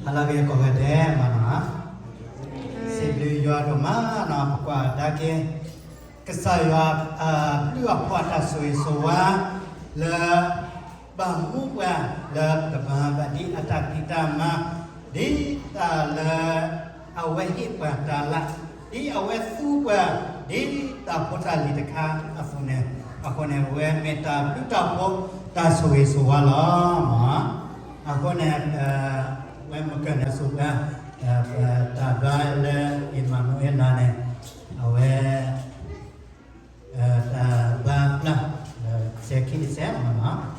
ဟါလၢအဂ့ၤကိးဂၤဒဲးမးနီၤ, စံးဘျုးယွၤဒိၣ်မးနီၤ, ပကွၢ်ကဒါက့ၤ ကစၢ်ယွၤ အဘျုးအဖှိၣ်အတၢ်ဆိၣ်ဂ့ၤဆိၣ်ဝါ လၢ ဘၣ်မူပှၤလၢပကမၤဘၣ်ဒ်အတၢ်ဖံးတၢ်မၤ, ဒ်တၢ်လၢ အဝဲဟ့ၣ်ပှၤတၢ်လၢ်, ဒ်အဝဲသူပှၤ ဒ်တၢ်ဖိတၢ်လံၤတခါအသိးန့ၣ်, အဃိန့ၣ် အဝဲမ့ၢ်တၢ်ဘျုးတၢ်ဖှိၣ်တၢ်ဆိၣ်ဂ့ၤဆိၣ်ဝါလီၤ. အဃိန့ၣ် ဝဲမုၢ်ကၢၢ်န့ၣ် အစိၤပၤ တၢ်ဘါလၢအ့မၤနူၤအ့လးန့ၣ် အဝဲ တၢ်ဘါပျၢ် စဲၤခံတစဲးမးနီၤ,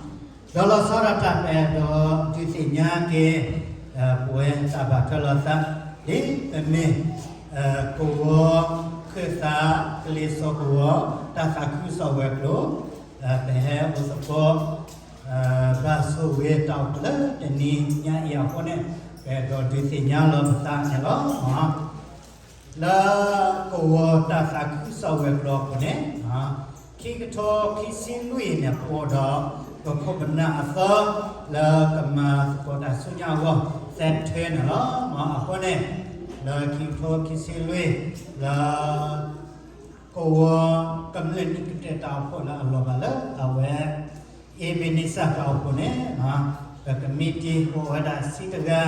ဒီးလီၤဆီဒၣ်တၢ် ပအဲၣ်ဒိးဒုးသ့ၣ်ညါက့ၤ ပဝဲတၢ်ဘၣ်ထွဲလိာ်သး ဒ်ပမ့ၢ် ကဝီၤ ခၢၣ်သး ကလံၤစိးကဝီၤ တၢ်သးခုကစီၣ်ဝဲၤကျိၤ ပဟဲအိၣ်သကိး ဘၣ်ဆိၣ်ဂ့ၤတၢ်အိၣ်ဖှိၣ်လၢတနံၤညါအံၤအဃိန့ၣ် ပအဲၣ်ဒိးဒုးသ့ၣ်ညါလီၤပသးန့ၣ်လီၤ. လၢကဝီၤတၢ်သးခုကစီၣ်ဝဲၤကျိၤအပူၤန့ၣ် ခံကထိခံဆံလွံၢ်န့ၣ် ပအိၣ်ဒီး ပခိၣ်ပနၢ်အသီ လၢကမၤသကိးတၢ်ဆူညါအဂီၢ် သဲထဲန့ၣ်လီၤ. အဃိန့ၣ် လၢခံကထိခံဆံလွံၢ် လၢ ကဝီၤကမျၢၢ်နံၣ်ကတၢၢ်တၢ်အိၣ်ဖှိၣ်လၢအလီၤဘၣ်လၢအဝဲ အ့ဘ့နံစၢ်တၢ်အိၣ်ဖှိၣ်န့ၣ် ပကမံးတံာ်အိၣ်ဝဲဒၣ်ဆံတဂၤ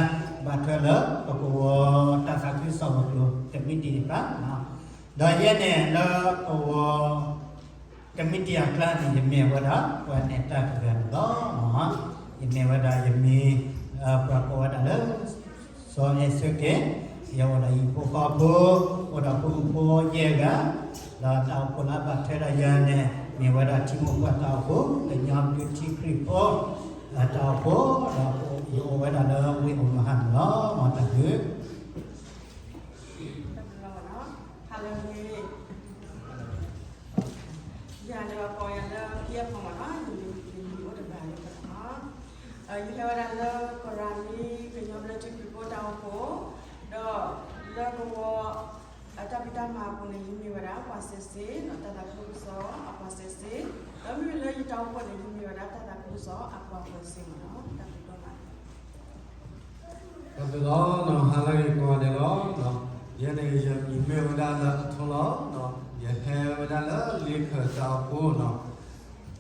ဘၣ်ထွဲလၢပကဝီၤတၢ်သးခုကစီၣ်ဝဲၤကျိၤကမံးတံာ်တဖၣ်, ဒီးယဲန့ၣ်လၢကဝီၤ ကမံးတံာ်အကျါန့ၣ် ယမ့ၢ်ဝဲဒၣ်ပှၤနဲၣ်တၢ်တဂၤန့ၣ်လီၤ. ယမ့ၢ်ဝဲဒၣ်ယမံၤ ပှၤကိးဝဲဒၣ်လၢ စီၤအဲၣ်ဆၢက့ၤ, ယအိၣ်ဒီးယဖိဃီဖိ, အိၣ်ဒီးဖိမုၣ်ဖိယဲၢ်ဂၤ, ဒီးတၢ်အိၣ်ဖှိၣ်လၢအဘၣ်ထွဲဒီးယၤန့ၣ် မ့ၢ်ဝဲဒၣ်ထံမိၢ်ပှၢ်တၢ်အိၣ်ဖှိၣ်, ကညီဘျုးထံခရံာ်ဖိ တၢ်အိၣ်ဖှိၣ်, ဒီးယအိၣ်ဝဲဒၣ်လၢဝ့ၢ်အိၣ်မဟါန့ၣ်လီၤ. မ်တၢ်ဘျုး ဟါလၢအဂ့ၤ, ယၤန့ၣ် ပှၤကိးယၤလၢ ဖံအဖီမးနီၤ, ယမံၤအိၣ်တဂၤလၢၤဘၣ်နီၤ. ယဟဲဝဲဒၣ်လၢကရၤမံ ကညီဘျၢထံခရံာ်ဖိတၢ်အိၣ်ဖှိၣ်, ဒီးလၢကဝီၤ အတၢ်ဖံးတၢ်မၤအပူၤန့ၣ် ယမ့ၢ်ဝဲဒၣ်ပှၤစဲးစ့, တၢ်သးခုကစီၣ်အပှၤစဲးစ့, ဒီးမ့မ့ၢ်လၢယတၢ်အိၣ်ဖှိၣ်န့ၣ် ယမ့ၢ်ဝဲဒၣ်တၢ်သးခုကစီၣ်အပှၤဃၢၤစ့မးနီၤ. တၢ်ဘျုးဒိၣ်မး တၢ်ဘျုးလီၤနီၤ, ဟါလၢအဂ့ၤကိးဂၤဒဲးလီၤ. ယဲန့ၣ် ယမံၤမ့ၢ်ဝဲဒၣ်လၢအထီလီၤ, ယဟဲဝဲဒၣ်လၢလ့ခၢၣ်တၢ်အိၣ်ဖှိၣ်နီၤ,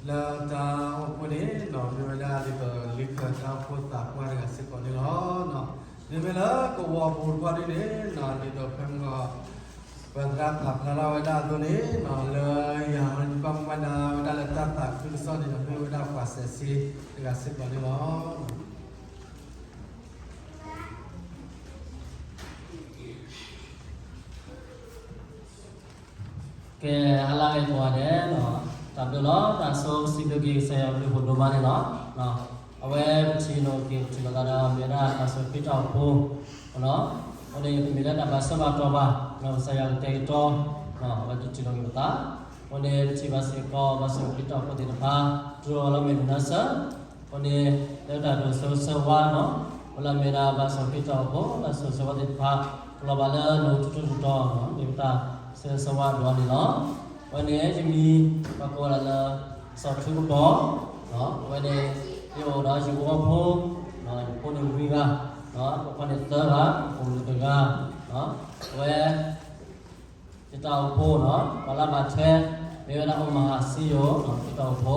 လၢတၢ်အိၣ်ဖှိၣ်န့ၣ်နီၤ မ့ၢ်ဝဲဒၣ်ဒ်သိးလ့ခၢၣ်တၢ်အိၣ်ဖှိၣ်သးပှၢ်တဂၤစ့ၢ်ကီးန့ၣ်လီၤ. မ့မ့ၢ်လၢကဝီၤပူၤတဖၣ်ဒ်န့ၣ်နီၤ ဒ်သိးဖဲမုၢ်ဂီၤ ပသရၣ်ပာ်ဖျါထီၣ်ဝဲဒၣ်အသိးန့ၣ်နီၤ လၢယၤမ့ၢ်ဘၣ်မူဘၣ်ဒါဝဲဒၣ်လၢတၢ်သးခုကစီၣ်န့ၣ်ဒီး မ့ၢ်ဝဲဒၣ်ပှၤစဲးစ့တဂၤစ့ၢ်ကီးန့ၣ်လီၤ. ကဲ ဟါလၢအဂ့ၤကိးဂၤဒဲးနီၤ, တၢ်ဘျုးလီၤ. တၢ်ဆိစံးဘျုးက့ၤကစၢ်ယွၤဘျုးဖးဒိၣ်မးန့ၣ်လီၤ. အဝဲပထံၣ်လိာ်က့ၤ ပထံၣ်လိာ်သးဒီး မ့ၢ်ဝဲဒၣ်တၢ်ဆိၣ်ဂ့ၤတၢ်အိၣ်ဖှိၣ်, အဃိန့ၣ် ပမ့ၢ်လၢတၢ်ဘၣ်ဆၢဘၣ်တီၢ်ဘၣ်, ကစၢ်ယွၤကတဲာ်ကတီၤ အဝဲကထံၣ်လိာ်က့ၤပသး, အဃိန့ၣ် ပထံၣ်ဘၣ်စ့ၢ်ကီး ဘၣ်ဆိၣ်ဂ့ၤတၢ်အိၣ်ဖှိၣ်သ့ၣ်တဖၣ် တုၤလီၤလၢမ့ၢ်နၢၤစၢၤ အဃိန့ၣ် လၢတၢ်ဒိၣ်စိစၢၤဝါနီၤ, အဃိလၢမ့ၢ်ဒၣ်ဘၣ်ဆိၣ်ဂ့ၤတၢ်အိၣ်ဖှိၣ် တၢ်ဆိၣ်ဂ့ၤစၢၤဝါသ့ၣ်တဖၣ် ကလီၤဘၣ်လၢနအိၣ်ထူထူတီတီနီၤ, မ့ၢ်ပတၢ်ဆိၣ်ဂ့ၤစၢၤဝါဒိၣ်အါန့ၣ်လီၤ. အဃိန့ၣ် ယမံၤပှၤကိးဝဲဒၣ်လၢ စီၤထူကပီၤ, အဝဲန့ၣ် ယအိၣ်ဒီးယဖိ, ယဖိန့ၣ်ဝံၤဂၤ, ဖိခွါန့ၣ်သၢဂၤ, ဖိမုၣ်တဂၤ, အဝဲ ယတၢ်အိၣ်ဖှိၣ်နီၤ ပှၤလၢဘၣ်ထွဲ မ့ၢ်ဝဲဒၣ်အိၣ်မဟါစံယိၤ ယတၢ်အိၣ်ဖှိၣ်,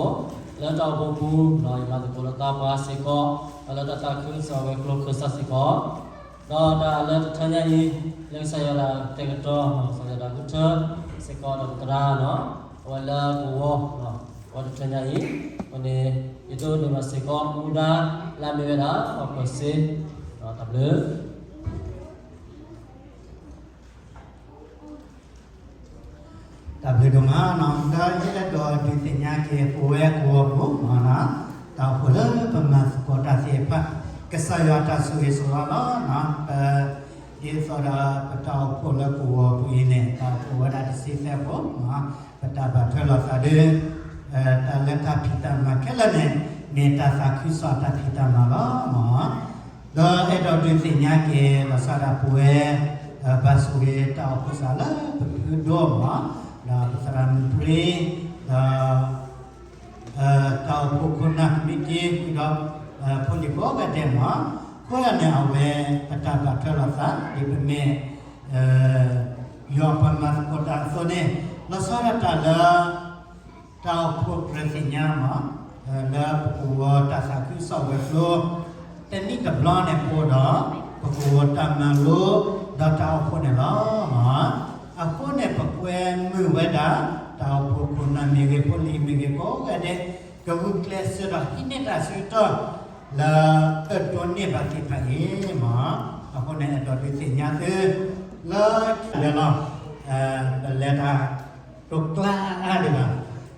လၢတၢ်အိၣ်ဖှိၣ်ပူၤ ယမၤသကိးလၢသးပှၢ်စ့ၢ်ကီး, ဒီးလၢတၢ်သးခုကစီၣ်ဝဲၤကျိၤခၢၣ်စးစ့ၢ်ကီး, ဒီးတၢ်လၢတထၢညါအံၤ လၢကစၢ်ယွၤတၢ်တဲာ်ကတီၤ ကစၢ်ယွၤတၢ်ဃုထၢစ့ၢ်ကီးဒီးပသရၣ်နီၤ အဝဲလၢကဝီၤ အဝဲတထၢညါအံၤ, အဃိန့ၣ် ယဒိးန့ၢ်ဘၣ်စ့ၢ်ကီးမူဒါ လၢအမ့ၢ်ဝဲဒၣ်ပှၤကွၢ်စ့, တၢ်ဘျုး တၢ်ဘျုးဒိၣ်မးနီၤ, ဒီးယအဲၣ်ဒိးဒုးသ့ၣ်ညါက့ၤ ပဝဲကဝီၤပူၤနီၤ, တၢ်အိၣ်ဖှိၣ်လၢပမၤသကိးတၢ်သ့ၣ်တဖၣ် ကစၢ်ယွၤတၢ်ဆိၣ်ဂ့ၤဆိၣ်ဝါလီၤ. ပ ဒ်သိးဒီးပတၢ်အိၣ်ဖှိၣ်လၢကဝီၤပူၤအံၤန့ၣ် တၢ်အိၣ်ဖှိၣ်ဝဲဒၣ်တဆံသၢဖိ, ပတၢ်ဘၣ်ထွဲလိာ်သးဒီး တၢ်လၢတၢ်ဖံးတၢ်မၤခဲလၢာ်န့ၣ် မ့ၢ်တၢ်သးခုကစီၣ်တၢ်ဖံးတၢ်မၤလီၤ. ဒီးအဲၣ်ဒိးဒုးသ့ၣ်ညါက့ၤ လီၤဆီဒၣ်တၢ်ပဝဲ ဘၣ်ဆိၣ်ဂ့ၤတၢ်အိၣ်ဖှိၣ်စးလၢပဖုဒိၣ်မး, ဒီးပသရၣ်မုၣ်ပြံ, ဒီး တၢ်အိၣ်ဖှိၣ်ခိၣ်နၢ်ကမံးတံာ်ဃုာ်ဒီး ဖိလံၤဖိဂၤဒဲးမး, အဃိန့ၣ် အဝဲ ပတၢ်ဘၣ်ထွဲလိာ်သး ဒ်ပမ့ၢ် ယွၤပှၤမၤသကိးတၢ်အသိးန့ၣ် လီၤဆီဒၣ်တၢ်လၢ တၢ်အိၣ်ဖှိၣ်ကြၢးသ့ၣ်ညါမး လၢပကဝီၤတၢ်သးခုကစီၣ်ဝဲၤကျိၤ တနံၣ်တဘျီန့ၣ် ပအိၣ်ဒီး ပကဝီၤတၢ်မၤလိ ဒီးတၢ်အိၣ်ဖှိၣ်န့ၣ်လီၤ. အဃိန့ၣ် ပကွဲမုာ်ဝဲဒၣ် တၢ်အိၣ်ဖှိၣ်ခိၣ်နၢ်မ့ၢ်ဂ့ၤ ဖိလံၤမ့ၢ်ဂ့ၤ ကိးဂၤဒဲး ကဂုာ်ကျဲးစၢးဒီးဟံးန့ၢ်တၢ်ဆၢကတီၢ် လၢအဒိးန့ၢ်ဘၣ်သ့ၣ်တဖၣ်အံၤမး. အဃိန့ၣ် အဲၣ်ဒိးဒုးသ့ၣ်ညါသု လၢ လဲၤလီၤ ပလဲၤတၢ် တကျါအါဒံးဘၣ်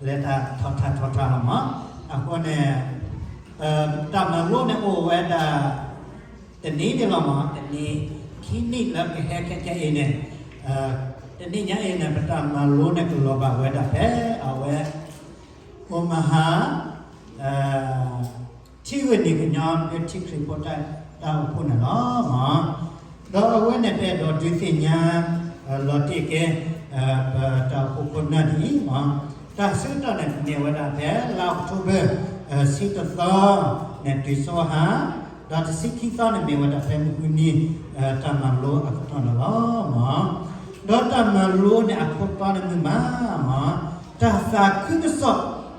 လဲၤတၢ်ထီၣ်ထၣ်ထီၣ်ထၣ်လီၤမး. အဃိန့ၣ် တၢ်မၤလိန့ၣ်အိၣ်ဝဲဒၣ် တနံၤန့ၣ်လီၤမး တနံၤ ခံနံၣ်လၢကဟဲခဲခဲအံၤန့ၣ် တနံၣ်ညါအံၤန့ၣ် ပတၢ်မၤလိန့ၣ်ကလီၤဘၣ်ဝဲဒၣ်ဖဲ အဝဲ အိၣ်မဟါ ထံဂုၤနံၤကညီ လၢထံခရံာ်ဖိတၢ်အိၣ်ဖှိၣ်န့ၣ်လီၤမး. ဒီးအဝဲန့ၣ် ပအဲၣ်ဒိးဒုးသ့ၣ်ညါ လီၤတံၢ်က့ၤ ပတၢ်အိၣ်ဖှိၣ်ခိၣ်နၢ်ဒ်အံၤမး. တၢ်ဆၢကတီၢ်န့ၣ် မ့ၢ်ဝဲဒၣ်ဖဲလါအီးကထိဘၢၣ် ဆံတသီန့ၣ် တုၤဆီဟါ ဒီးတဆံခံသီန့ၣ် မ့ၢ်ဝဲဒၣ်ဖဲမုၢ်ဃုနံၤ တၢ်မၤလိအကတီၢ်န့ၣ်လီၤမး. ဒီးတၢ်မၤလိန့ၣ် အခိၣ်တီန့ၣ်မုာ်မးမး တၢ်သးခုကစီၣ်လၢ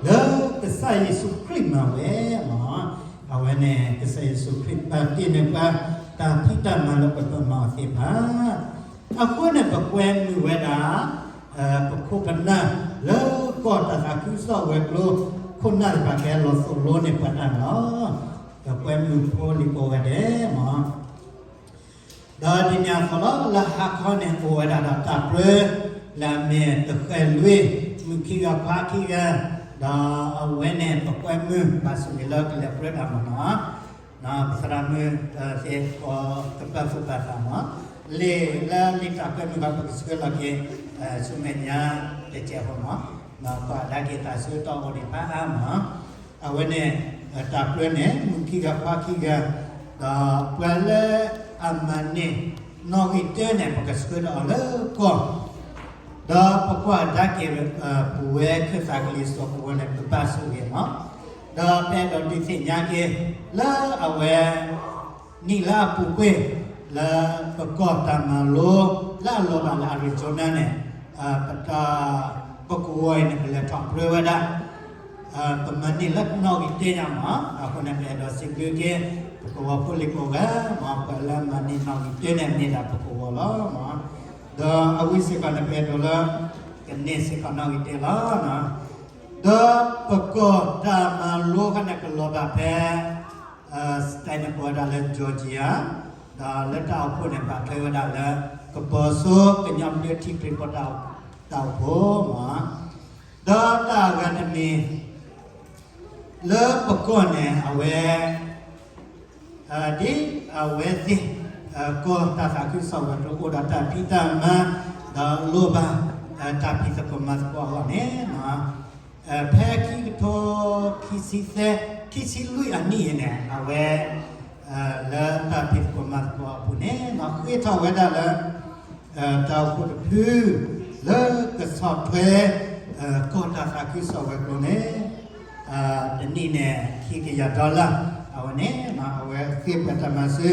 ကစၢ်ယ့ၣ်ၡူးခရံာ်မၤဝဲမး. အဝဲန့ၣ် ကစၢ်ယ့ၣ်ၡူးခရံာ်ပာ်တ့ၢ်န့ၢ်ပှၤ တၢ်ဖံးတၢ်မၤလၢပကမၤအီၤသ့ၣ်တဖၣ် အဃိန့ၣ် ပကွဲမုာ်ဝဲဒၣ် ပခိၣ်ပနၢ်လၢကီၢ်တၢ်သးခုကစီၣ်ဝဲၤကျိၤ ခိၣ်နၢ်တဖၣ်ကဟဲလီၤသိၣ်လိန့ၢ်ပှၤတၢ်န့ၣ်လီၤ. ပကွဲမုာ်ဖိလံၤကိးဂၤဒဲးမး. ဒီးဒ်န့ၣ်အသိးလီၤ လၢဟါခီန့ၣ် အိၣ်ဝဲဒၣ်ဒီးတၢ်ပြၢ လၢအမ့ၢ်တဃဲၤလွံၢ် မုၣ်ခံဂၤခွါခံဂၤ, ဒီးအဝဲန့ၣ် ပကွဲမုာ်ဘၣ်ဆိၣ်ဂ့ၤလၢကလဲၤပြၢတၢ်မးနီၤ. ပသရၣ်မုၣ်သ့ၣ်ကိးကပာ်သူၣ်ပာ်သးမး, လံာ်လၢလံာ်တၢ်ကွဲမုာ်ဘၣ် ပကဆှၢလီၤက့ၤ ဆူမဲာ်ညါတစဲးဖိမး, ကွၢ်ကဒါက့ၤတၢ်ဆၢကတီၢ်အိၣ်ဒံးဖးအါမး. အဝဲန့ၣ် တၢ်ပြၢန့ၣ် မုၣ်ခံဂၤခွါခံဂၤ, ဒီးပှၤလၢအမၤန့ၢ်နီၣ်ဂံၢ်တၢန့ၣ် ပကဆှၢဒီးအီၤလၢကီၢ် ဒီးပကွၢ်ကဒါက့ၤ ပဝဲခၢၣ်သးကလံၤစိးကဝီၤန့ၣ် ပဘၣ်ဆိၣ်ဂ့ၤမး, ဒီးပအဲၣ်ဒိးဒုးသ့ၣ်ညါက့ၤ လၢအဝဲ နံၣ်လၢအပူၤကွံာ် လၢပကီၢ်တၢ်မၤလိ လၢအလီၤဘၣ်လၢ Arizona န့ၣ် ပတၢ် ပကဝီၤအံၤန့ၣ် ပလဲၤထီၣ်ပြၢဝဲဒၣ် ပမၤန့ၢ်လၢနီၣ်ဂံၢ်တၢညါမး, အဃိန့ၣ် ပအဲၣ်ဒိးစံးဘျုးက့ၤ ပကဝီၤဖိလံၤကိးဂၤမး, ပှၤလၢမၤန့ၢ်နီၣ်ဂံၢ်တၢန့ၣ် မ့ၢ်ဒၣ်ပကဝီၤလီၤမး, ဒီးအဝံၤစ့ၢ်ကီးန့ၣ် ပအဲၣ်ဒိးလၢ ကန့ၢ်စ့ၢ်ကီးနီၣ်ဂံၢ်တၢလီၤ. ဒီးပကီၢ်တၢ်မၤလိခါန့ၣ် ကလီၤဘၣ်ဖဲ state န့ၣ် ကိးဝဲဒၣ်လၢ Georgia, ဒီးလၢတၢ်အိၣ်ဖှိၣ်န့ၣ် ဘၣ်ထွဲဝဲဒၣ်လၢ ကပီၤစိကညီဘျၢထံခရံာ်ဖိတၢ်အိၣ်ဖှိၣ်မး, ဒီးတၢ်အဂၤတမံၤ လၢပကီၢ်န့ၣ် အဝဲ ဒ်အဝဲသ့ၣ် ကီၢ်တၢ်သးခုကစီၣ်ဝဲၤကျိၤ အိၣ်ဒီးတၢ်ဖံးတၢ်မၤ ဒီးလိၣ်ဘၣ် တၢ်ဖံးသကိးမၤသကိးအဂီၢ်န့ၣ် ဖဲခံကထိခံဆံသၢ ခံဆံလွံၢ်အနံၣ်အံၤန့ၣ် အဝဲ လၢတၢ်ဖံးသကိးမၤသကိးအပူၤန့ၣ် ဃ့ထီၣ်ဝဲဒၣ်လၢ တၢ်အိၣ်ဖှိၣ်တဖု လၢကဆီၣ်ထွဲ ကီၢ်တၢ်သးခုကစီၣ်ဝဲၤကျိၤန့ၣ် တနံၣ်န့ၣ် ခံကယၤ dollar အဝဲန့ၣ် အဝဲဃ့ပှၤတၢ်မၤစၢၤ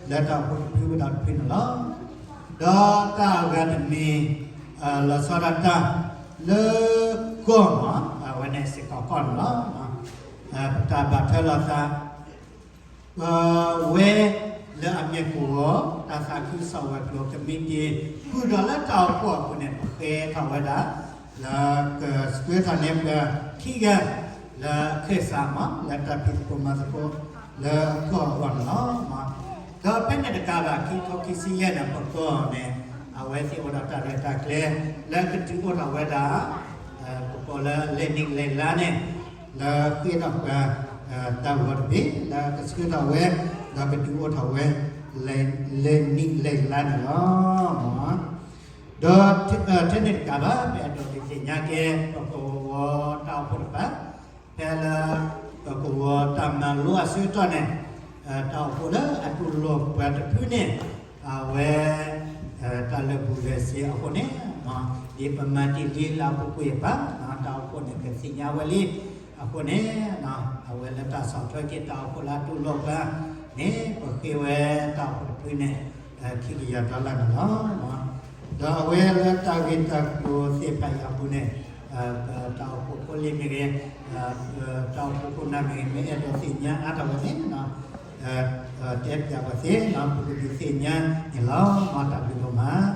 လၢတၢ်အိၣ်ဖှိၣ်တဖုဒီးတဖုန့ၣ်လီၤ. ဒီးတၢ်အဂၤတမံၤ လီၤဆီဒၣ်တၢ် လၢကီၢ်မး အဝဲန့ၣ်စ့ၢ်ကီးကီၢ်န့ၣ်လီၤ. ပတၢ်ဘၣ်ထွဲလိာ်သး ပဝဲလၢအမ့ၢ်ကဝီၤ တၢ်သးခုကစီၣ်ဝဲၤကျိၤ ကမံးတံာ် ဃုာ်ဒီးလၢတၢ်အိၣ်ဖှိၣ်အပူၤန့ၣ် ပဃ့ထီၣ်ဝဲဒၣ် လၢကဆှၢထီၣ်န့ၢ်ပှၤခံဂၤ လၢခၢၣ်စးမး လၢတၢ်ဖံးသကိးမၤသကိး လၢကီၢ်အဂီၢ်န့ၣ်လီၤ. ဒီးဖဲန့ၣ်တကးဘၣ် ခံကထိခံဆံယဲၢ်န့ၣ် ပကီၢ်န့ၣ် အဝဲသ့ၣ်အိၣ်ဒီးတၢ်ရဲၣ်တၢ်ကျဲၤ လၢကဒုးအိၣ်ထီၣ်ဝဲဒၣ် ပကိးလၢလဲၤနံၣ်လဲၤလါန့ၣ် လၢဃ့ထီၣ်ပှၤ တၢ်ဂီၤတဘ့ၣ် လၢကဆှၢထီၣ်ဝဲ ဒီးကဒုးအိၣ်ထီၣ်ဝဲ လဲၤနံၣ်လဲၤလါန့ၣ်လီၤ. ဒီးထဲန့ၣ်တကးဘၣ် ပအဲၣ်ဒိးဒုးသ့ၣ်ညါက့ၤ ပကဝီၤတၢ်အိၣ်ဖှိၣ်တဖၣ် ဖဲလၢ ပကဝီၤတၢ်မၤလိအဆၢကတီၢ်န့ၣ် တၢ်အိၣ်ဖှိၣ်လၢအတူၢ်လိာ်ပှၤတဖုန့ၣ် အဝဲ တၢ်လၢာ်ဘူၣ်လၢာ်စ့အဃိန့ၣ် ဒ်ပမၤတ့ၢ်လံလၢအပူၤကွံာ်အပၢ် တၢ်အိၣ်ဖှိၣ်န့ၣ် ကသ့ၣ်ညါဝဲလံ. အဃိန့ၣ် အဝဲလၢတၢ်ဆီၣ်ထွဲက့ၤတၢ်အိၣ်ဖှိၣ်လၢအတူၢ်လိာ်ပှၤ န့ၣ် ပဃ့ဝဲတၢ်အိၣ်ဖှိၣ်တဖုန့ၣ် ခံကယၤ dollar န့ၣ်လီၤ. ဒီးအဝဲလၢတၢ်ဂ့ၢ်တၢ်ကျိၤသ့ၣ်တဖၣ်အံၤအပူၤန့ၣ် တၢ်အိၣ်ဖှိၣ်ဖိလံၤမ့ၢ်ဂ့ၤ, တၢ်အိၣ်ဖှိၣ်ဖိနၢ်မ့ၢ်ဂ့ၤ မ့ၢ်အဲၣ်ဒိးသ့ၣ်ညါအါထီၣ်ဝဲန့ၣ် တဲပၠးပှၤသ့, ပကဒုးသ့ၣ်ညါန့ၣ်လီၤ. မ်တၢ်ဘျုးဒိၣ်မး.